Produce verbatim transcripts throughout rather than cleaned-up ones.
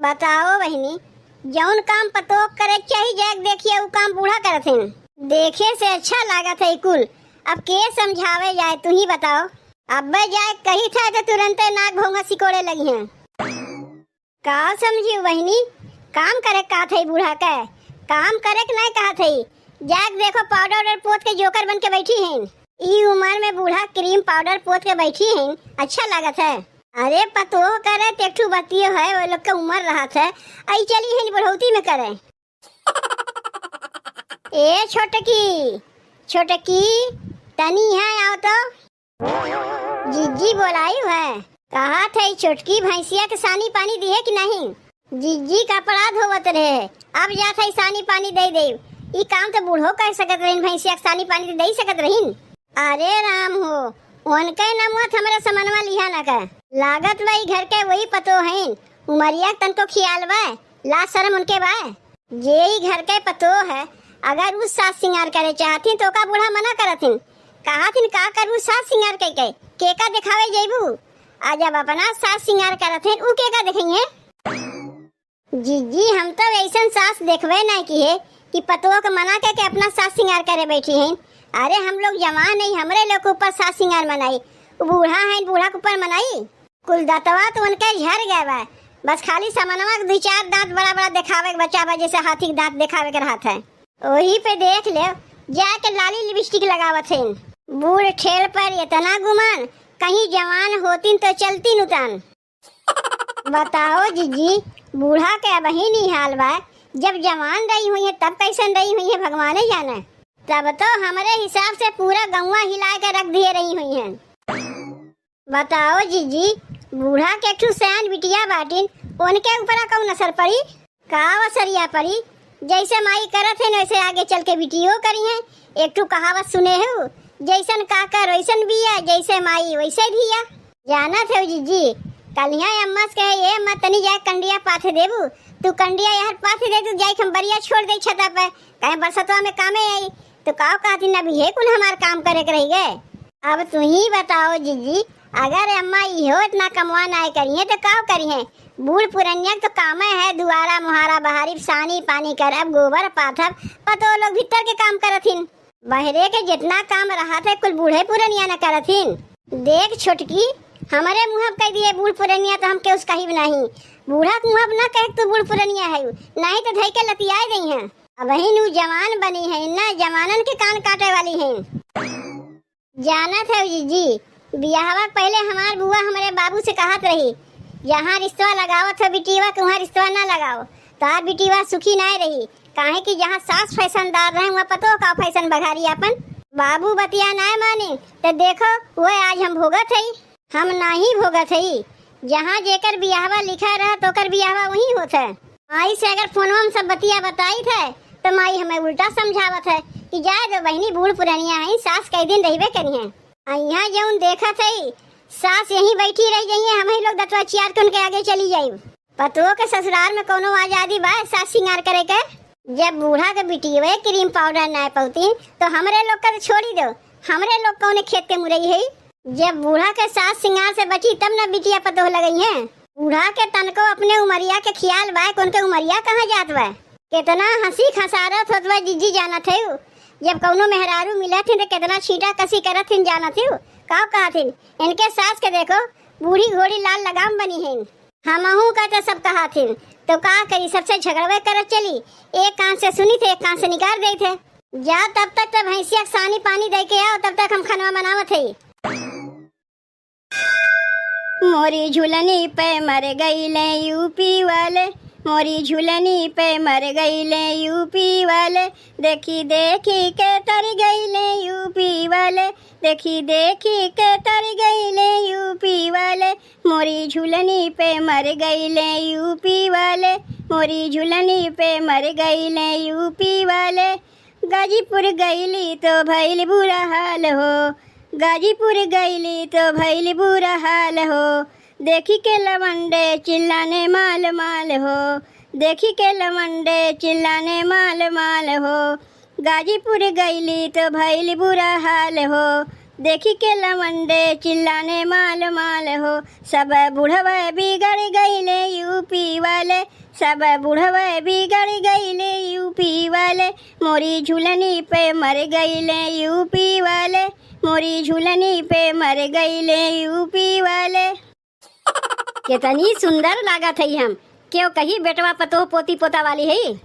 बताओ बहिनी, जौन काम पतोह करे के चाही, जाके देखिए, उ काम बूढ़ा करत हैं। देखे से अच्छा लागत है कुल। अब के समझावे जाए, तू ही बताओ। अब्बे जाए कही था तो तुरंते नाक भौंगा सिकोड़े लगी हैं। का समझी बहिनी, काम करे का थे बूढ़ा के, काम करे के नहीं कहा थे। जाके देखो, पाउडर वाउडर पोत के जोकर बन के बैठी हैं। ई उम्र में बूढ़ा क्रीम पाउडर पोत के बैठी हैं, अच्छा लागत है। अरे पतोह करे त एक ठू बतियो है, वो लोग के उम्र रहत है, आई चली हैं बुढ़ौती में करे। ए छोटकी, छोटकी, तनी यहाँ आओ तो। जिज्जी बोलायु है। कहा थे छोटकी भैंसिया के सानी पानी दिए कि नहीं? जिज्जी कपड़ा धोवत रहे, अब जात है सानी पानी दे दे। ई काम तो बूढ़ो कर सकत रहिन, भैंसिया के सानी पानी तो दे सकत रहिन। अरे राम हो, उनके नमुआ त हमरे समनवा लिहा न का। लागत बा ई घर के वही पतोह हईन, उमरिया के तनको खियाल बा, लाज शरम उनके बा। जे ई घर के पतोह है, अगर उ साज सिंगार करे चाहथिन तो ओका बूढ़ा मना करथिन, कहथिन का करबू साज सिंगार के, के, केका देखावे जइबू? आ जब अपना साज सिंगार करथिन, उ केका देखइहें? जिज्जी, हम तो ऐसन सास देखबे नहीं किहे कि पतोह के मना के, के अपना साज सिंगार करे बैठी हैं। अरे हम लोग जवान नहीं, हमरे लोग के ऊपर साज सिंगार मनाई, उ बूढ़ा हैं, बूढ़ा के ऊपर मनाई। कुल दतवा तो उनके झर गए बा, बस खाली समनवा के दुई चार दांत बड़ा बड़ा देखावे के बचा बा, जैसे हाथी के दांत देखावे के रहत है। वही पे देख ले, जाके लाली लिपस्टिक लगावत हैं। बूढ़ ठेल पर इतना गुमान, कहीं जवान होतिन तो चलतिन उतान। बताओ जिज्जी, बूढ़ा के अबही नी हाल बा, जब जवान रही हुई है तब कैसन रही हुई है भगवाने जाने। तब तो हमरे हिसाब से पूरा गौवा हिला के रख दिए रही हुई हैं। बताओ जिज्जी, बूढ़ा के एक ठू सयान बिटिया बाटिन, उनके ऊपरा कौन असर पड़ी? का असरिया पड़ी? जैसे माई करत हैं वैसे आगे चल के बिटियो करी हैं। एक ठू कहावत सुने हो, जैसन काकर वैसन बिया, जैसे माई वैसे धिया। जानत हो जिज्जी, कलिया अम्मा से कहे, "ए अम्मा, तनी जाए कंडिया पाथे देबू, तू कंडिया यार पाथे दे, तू जाए हम बरिया छोड़ दे छता पे, कहे बरसतवा में कामे आई।" तो काव कहती ना भी, "हे कुल हमार काम करे के रही गए।" अब तू ही बताओ जिज्जी, अगर अम्मा इहो इतना कमवा नाय करिहें तो काव करिहें? बूढ़ पुरनिया के तो कामे है दुआरा मुहारा बहारी, सानी पानी करब, गोबर पाथब, पतो लोग भीतर के काम करथिन। बहरे के जितना काम रहत है कुल बूढ़े पुरनिया न करथिन। देख छोटकी, हमरे मुँह कह दिए बूढ़ पुरनिया तो हम केहू से कहिब नहीं। बूढ़ा के मुँह न कहे तू बूढ़ पुरनिया है, नहीं तो धई के लतियाए दई हैं। अबहिन उ जवान बनी है ना, जवानन के कान काटे वाली हैं। जानत है जिज्जी, बियाहवा के पहले हमार बुआ हमरे बाबू से कहत रही, "जहाँ रिश्तवा लगावत हो बिटिया के, वहाँ रिश्तवा ना लगाओ, तो आप बिटिया सुखी नाय रही, काहे कि जहाँ सास फैशनदार रहे, वहाँ पतो का फैशन बघारी अपन।" बाबू बतिया नाय माने, तो देखो, वो आज हम भोगत हई। हम नाही भोगत हई। जहाँ जेकर बियाहवा लिखा रहा, तो ओकर बियाहवा वहीं होत है। माई से अगर फोनवा में सब बतिया बताई थे, तो माई हमें उल्टा समझावत है कि जाए दो बहिनी, बूढ़ पुरनिया है, सास कई दिन रहबे करी हैं। आ यहाँ जौन देखत है, सास यहीं बैठी रह जाइए, हम ही लोग दतवा चियार के उनके आगे चली जाई। पतोह के ससुराल में कोनो आजादी बा सास सिंगार करे के? जब बूढ़ा के बिटिया क्रीम पाउडर ना पौती, तो हमरे लोग का तो छोड़ी दो, हमरे लोग कौने खेत के मुरई है? जब बूढ़ा के सास सिंगार से बची, तब न बिटिया पतोह लगई हैं। बूढ़ा के तनको अपने उमरिया के ख्याल बा, कि उनके उमरिया कहाँ जात बा। कितना हंसी खसारत होत बा, जिज्जी जानत है। जब कौनो मेहरारू मिलत हैं, तो कितना छींटा कसी करत हैं, जानत है। का कहत हैं, "इनके सास के देखो, बूढ़ी घोड़ी लाल लगाम बनी हैं।" हमहू का तो सब कहत हैं, तो का करी, सबसे झगड़वे करत चली। एक कान से सुनी थे, एक कान से निकाल दे थे। जा तब तक तो भैंसिया के सानी पानी दे के आओ, तब तक हम खनवा बनावत है। मोरी झुलनी पे मर गईले यूपी वाले, मोरी झुलनी पे मर गईले यूपी वाले, देखी देखी के तर गईले यूपी वाले, देखी देखी के तर गईले यूपी वाले, मोरी झुलनी पे मर गईले यूपी वाले, मोरी झुलनी पे मर गईले यूपी वाले। गाजीपुर गईली तो भइल बुरा हाल हो, गाजीपुर गईली तो भइल बुरा हाल हो। देखी के लवंडे चिल्लाने माल माल हो, देखी के लवंडे चिल्लाने माल माल हो। गाजीपुर गईली तो भइल बुरा हाल हो, देखी के लवंडे चिल्लाने माल माल हो। सब बुढ़वा बिगड़ गईले यूपी वाले, सब बुढ़वे बिगड़ गईले यूपी वाले, मोरी झुलनी पे मर गईले यूपी वाले, मोरी झुलनी पे मर गईले यूपी वाले। केतनी सुंदर लागत हई हम, केहू कही बेटवा पतोह पोती पोता वाली हई।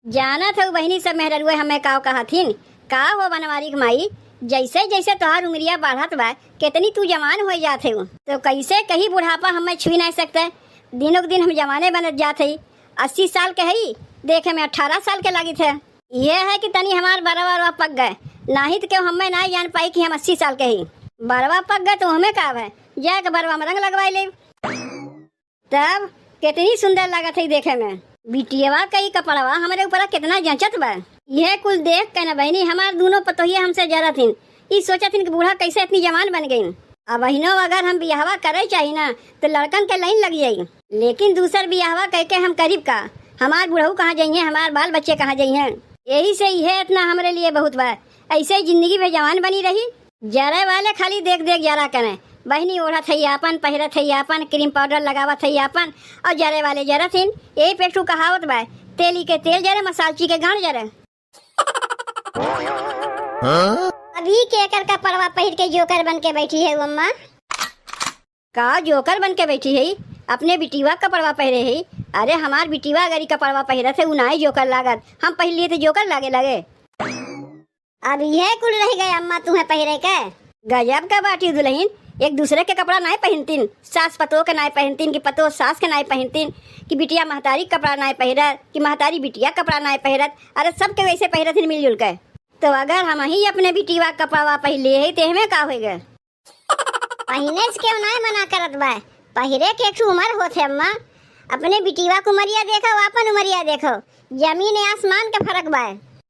जानत हऊ बहिनी सब मेहररुए हमें काव कहथिन, का हो बनवारी के माई, जैसे जैसे तोहार उमरिया बढ़त बा, केतनी तू जवान होइ जात हऊ। तो कैसे कही बुढ़ापा हमें छुई नाहीं सकते, दिनों के दिन हम जवाने बनत जात हई। अस्सी साल के हई, देखे में अठारह साल के लागित है। ये है कि तनी हमार बरवा वरवा पक गए, नाहीं तो केहू हमें नाहीं जान पाई कि हम अस्सी साल के हई। बरवा पक गए तो हमें का है, जाके बरवा में रंग लगवाई ले। तब केतनी सुंदर लागत है देखे में। बिटियवा क ई कपड़वा हमरे ऊपर केतना जँचत बा। इहे कुल देख के न बहिनी, हमार दूनो पतोहिया हमसे जरत हिन। ई सोचत हिन कि बूढ़ा कैसे इतनी जवान बन गईन। अबहिनो अगर हम बियाहवा करे चाही ना, तो लड़कन के लाइन लग जाई। लेकिन दूसर बियाहवा कइके हम करीब का? हमार बुढ़ऊ कहाँ जइहें, हमार बाल बच्चे कहाँ जइहें? यही से इहे इतना हमरे लिए बहुत बा। ऐसे ही जिंदगी भर जवान बनी रही। जरे वाले खाली देख देख जरा करें। बहिनी ओढ़त है आपन, पहिरत है आपन, क्रीम पाउडर लगावत है आपन, और जरे वाले जरत हिन। यही पे एक ठू कहावत बा, "तेली के तेल जरे, मसालची के गांड जरे।" हाँ? अभी केकर कपड़वा पहिर के जोकर बन के बैठी है अम्मा? का जोकर बन के बैठी है? अपने बिटिवा कपड़वा पहिरे है। अरे हमार बिटिवा अगर ई कपड़वा पहिरत है, उ नाई जोकर लागत, हम पहिर लिए तो जोकर लागे लागे। अब इहे कुल रह गए अम्मा तुहें पहिरे के। गजब का बाटी दुलहिन, एक दूसरे के कपड़ा नाय पहिनतिन, सास पतोह के नाय पहिनतिन, कि पतोह सास के नाय पहिनतिन, कि बिटिया महतारी के कपड़ा नाय पहिरत, कि महतारी बिटिया के कपड़ा नाय पहिरत। अरे सब के वैसे पहिरत हिन मिलजुल के। तो अगर हमही अपने बिटिवा के कपड़वा पहिर लिए है, तो एहमे का होई गए? पहिने से केहू नाय मना करत बा, पहिरे के एक ठो उमर होत है अम्मा। अपने बिटिवा के उमरिया देखो, आपन उमरिया देखो, जमीन आसमान के फर्क बा।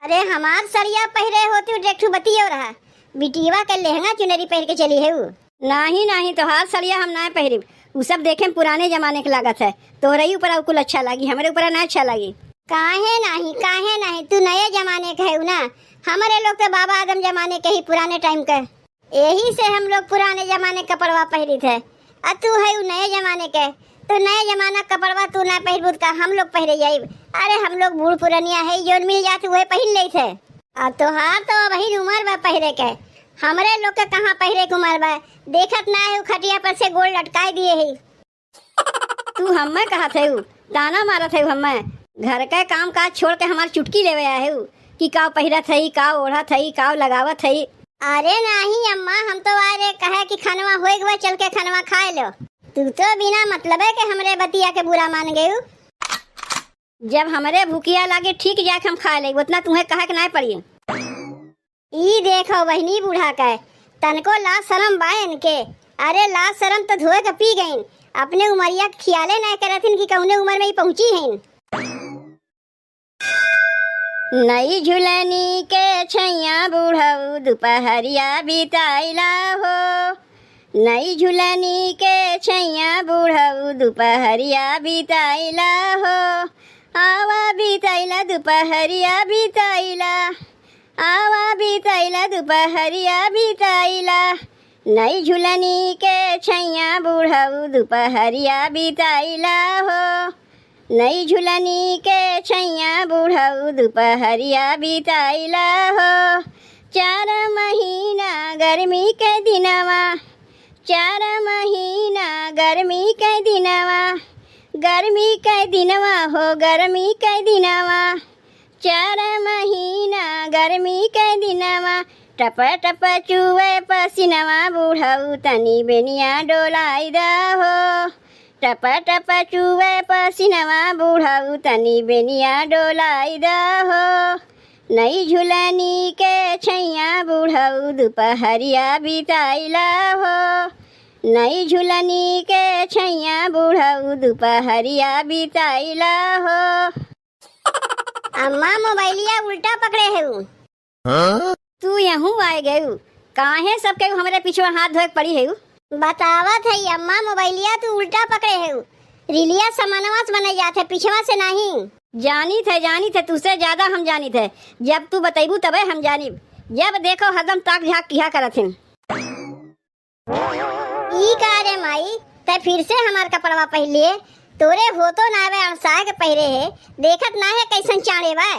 अरे हमार सड़िया पहिरे होती तो एक ठो बतियो रहा, बिटिवा के लहंगा चुनरी पहिर के चली है उ। नाही नाही, तोहार सड़िया हम नाय पहिरिब, उ सब देखे में पुराने जमाने के लागत है। तोहरे ही ऊपर कुल अच्छा लागी, हमरे ऊपर ना अच्छा लागी। काहे नाही, काहे नाही, तू नए जमाने के है ना, हमरे लोग तो बाबा आदम जमाने के ही, पुराने टाइम के। यही से हम लोग पुराने जमाने के कपड़वा पहिरित है, आ तू है उ नए जमाने के, तो नए जमाना के कपड़वा तू ना पहिरबू त का हम लोग पहिरे जाइब? अरे हम लोग बूढ़ पुरनिया है, जौन मिल जात उहे पहिर लेत है। आ तोहार तो अबहिन उमर बा पहिरे के, हमरे लोग के कहाँ पहिरे के उमर बा? देखत ना है उ खटिया पर से गोड़ लटकाए दिए है। तू हम्मे कहत हेउ, ताना मारत हेउ हम्मे। घर के काम काज छोड़ के हमार चुटकी लेवे आए हेउ कि काव पहिरत हई, काव ओढ़त हई, काव लगावत हई। अरे नाही अम्मा, हम तो आए रे कहे कि खनवा होए गवा, चल के खनवा खाए लो। तू तो बिना मतलबे के हमरे बतिया के बुरा मान गयू। जब हमरे भूखिया लागे ठीक जाके हम खाए लेब, उतना तुहें कहे के नाय पड़ी। ई देखो बहिनी बूढ़ा के, तनको लाज शरम बा इनके। अरे लाज शरम तो धोए के पी गईन, अपने उमरिया के खियाले नाय करथिन कि कौने उमर में ई पहुँची हईन। नई झुलनी के छैया बुढ़ऊ दुपहरिया बिताइला हो, नई झुलनी के छैया बुढ़ऊ दुपहरिया बिताइला हो, आवा बिताइला दुपहरिया बिताइला, आवा बिताइला दुपहरिया बिताइला, नई झुलनी के छैया बुढ़ऊ दुपहरिया बिताइला हो, नई झुलनी के छैया बुढ़ऊ दुपहरिया बिताइला हो। चार महीना गर्मी के दिनवा, चार महीना गर्मी के दिनवा, गर्मी के दिनवा हो, गर्मी के दिनवा। चार महीना गर्मी के दिनवा, टप टप चुवे पसीनवा, बुढ़ऊ तनी बेनिया डोलाई दा हो। टप टप चुवे पसीनवा, बुढ़ऊ तनी बेनिया डोलाई दा हो। नई झुलनी के छैया बुढ़ऊ दुपहरिया बिताइला हो, नई झुलनी के छैया बुढ़ऊ दुपहरिया बिताइला हो। अम्मा मोबाइलिया उल्टा पकड़े हेउ। हाँ? तू यहूँ आए गयू, काहे सब केहू हमरे पिछवा हाथ धोए के पड़ी हेउ? बतावत है अम्मा, मोबाइलिया तू उल्टा पकड़े हेउ। रीलिया समनवा से बनाई जात है, पिछवा से नहीं। जानित है, जानित है, तुझसे ज्यादा हम जानित है। जब तू बतैबू तबे हम जानिब। जब देखो हरदम ताक झाँक किहा करत हिन। ई का रे माई, तै फिर से हमार कपड़वा पहिर लिए? तोरे होतो ना बे, अड़साए के पहिरे है, देखत ना है कैसन चाँड़े बा।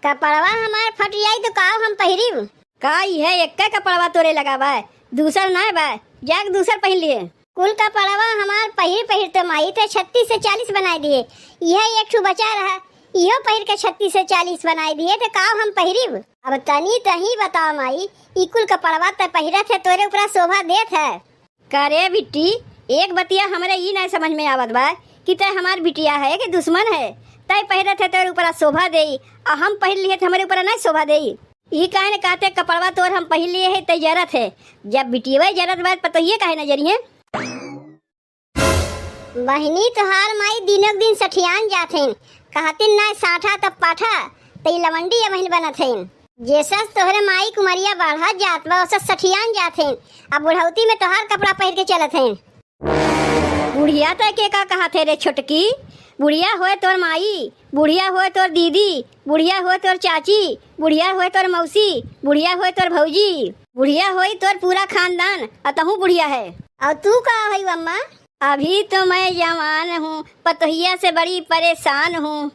कपड़वा हमार फट जाई तो काव हम पहिरिब? का इहे एक्के कपड़वा तोरे लगा बा, दूसर ना बा? जाके दूसर पहिर लिहे। कुल कपड़वा हमार पहिर पहिर तो माई ते छत्तीस से चालीस बनाए दिहे, इहे एक ठू बचा रहा, इहो पहिर के छत्तीस से चालीस बनाए दिहे, तो काव हम पहिरिब? अब तनी तही बताओ माई, ई कुल कपड़वा ते पहिरत है, तोरे ऊपरा शोभा देत है? करे बिट्टी, एक बतिया हमरे ई नाय समझ में आवत बा कि तै हमार बिटिया है कि दुश्मन है? तै पहिरत है तोरे ऊपरा शोभा देई, आ हम पहिर लिए त हमरे ऊपरा नाय शोभा देई? ई काहे न कहते कपड़वा तोर हम पहिर लिए है तै जरत है, जब बिटियवे जरत बा त पतोहिए काहे न जरिहे? बहिनी तोहार माई दिनों दिन सठियान जात हैं, कहतिन नाय साठा तब पाठा, त ई लवंडी अबहिन बनत हैं। जैसस तोहरे माई कुमरिया बढ़त जात बा, ओसस सठियान जात हैं। अब बुढ़ौती में तोहार कपड़ा पहिर के चलत हैं। बुढ़िया तय के का कहत है रे छोटकी? बुढ़िया होए तोर माई, बुढ़िया होए तोर दीदी, बुढ़िया होए तोर चाची, बुढ़िया होए तोर मौसी, बुढ़िया होए तोर भौजी, बुढ़िया होई तोर पूरा खानदान, अतहूँ बुढ़िया है। और तू का होई अम्मा? अभी तो मैं जवान हूँ, पतोहिया से बड़ी परेशान हूँ।